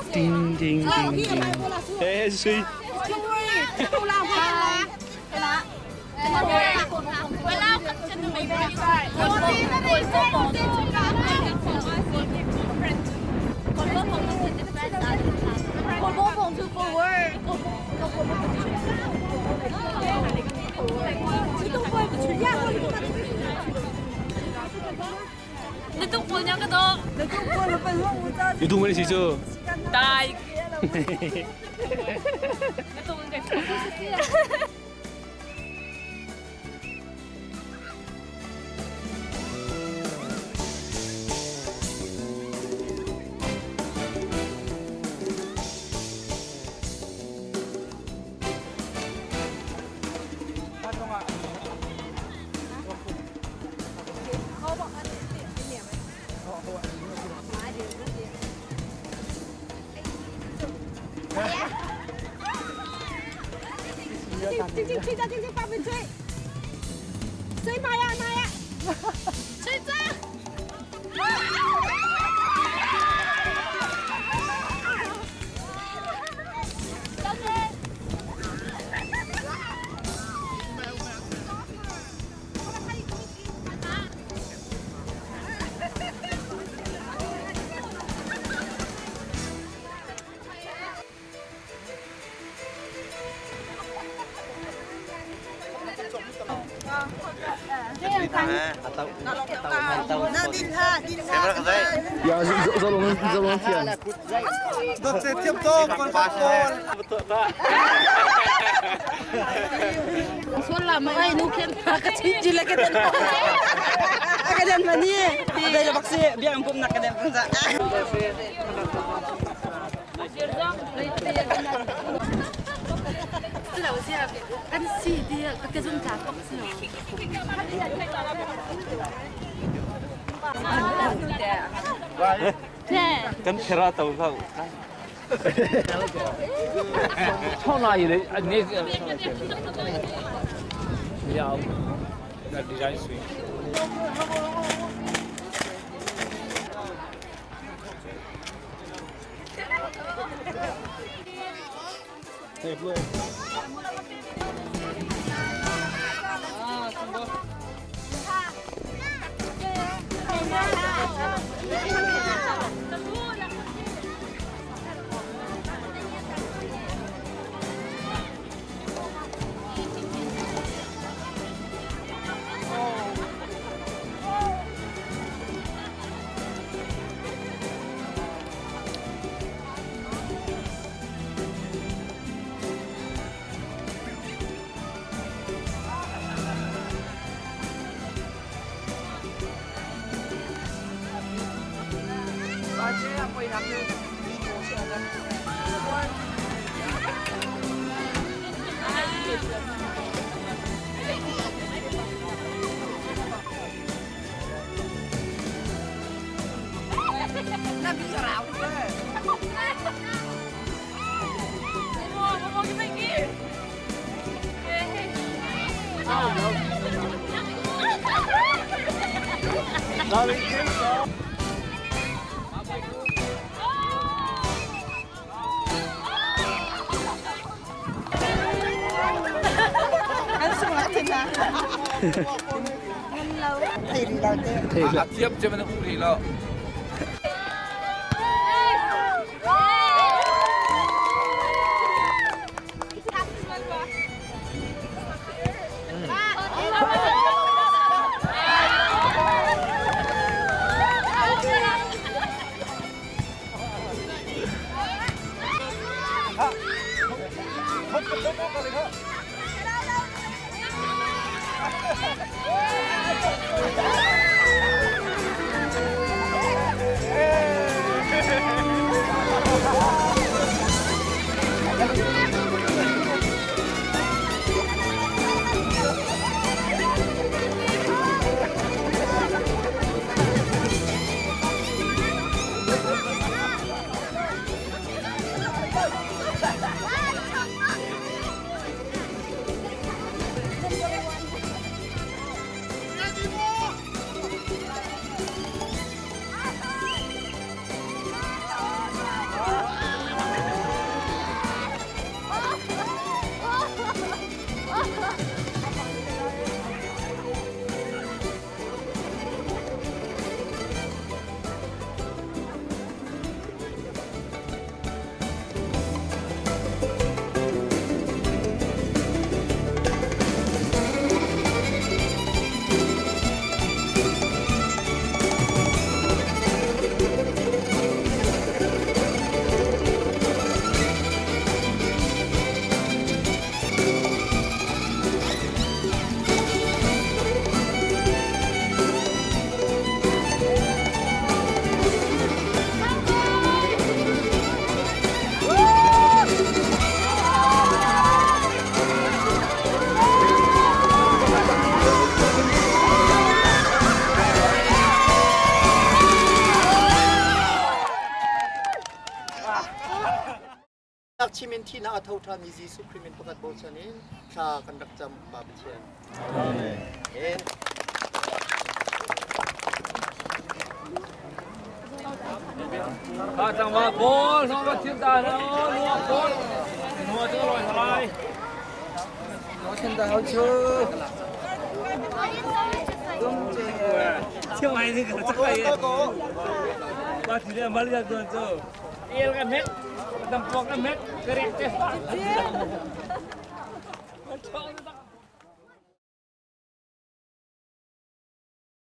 Ding ding ding ding. Hey, suy. Itu mana situ? Tai. Ya, zalong zalong thiam. Thiam tawk kon kon. Sual la ma ai nu khen ka chin ji la ke den ka den mani dai la baksi biang pum nak ka den pung za. Kan si di ka zum ta kok si. Kan phera tau hlau. 创哪一类啊？你要那design suite. Hey, Blue. Kan sung lak thin na. Thei ri lo te. A thiam cem na um rih lo. Chim in thihnak a tho ṭhanmi Jesuh Khrih min pakhat bochan in thla kan rak cam Pa Pathian. Amen. Ka tang wa bol song wa thil ta na nuwa bol nuwa chu loi thalai. Chiang mai ni ka chak ai. Ba thi le mal ga don chu. El ka met dam pok ka met karek te.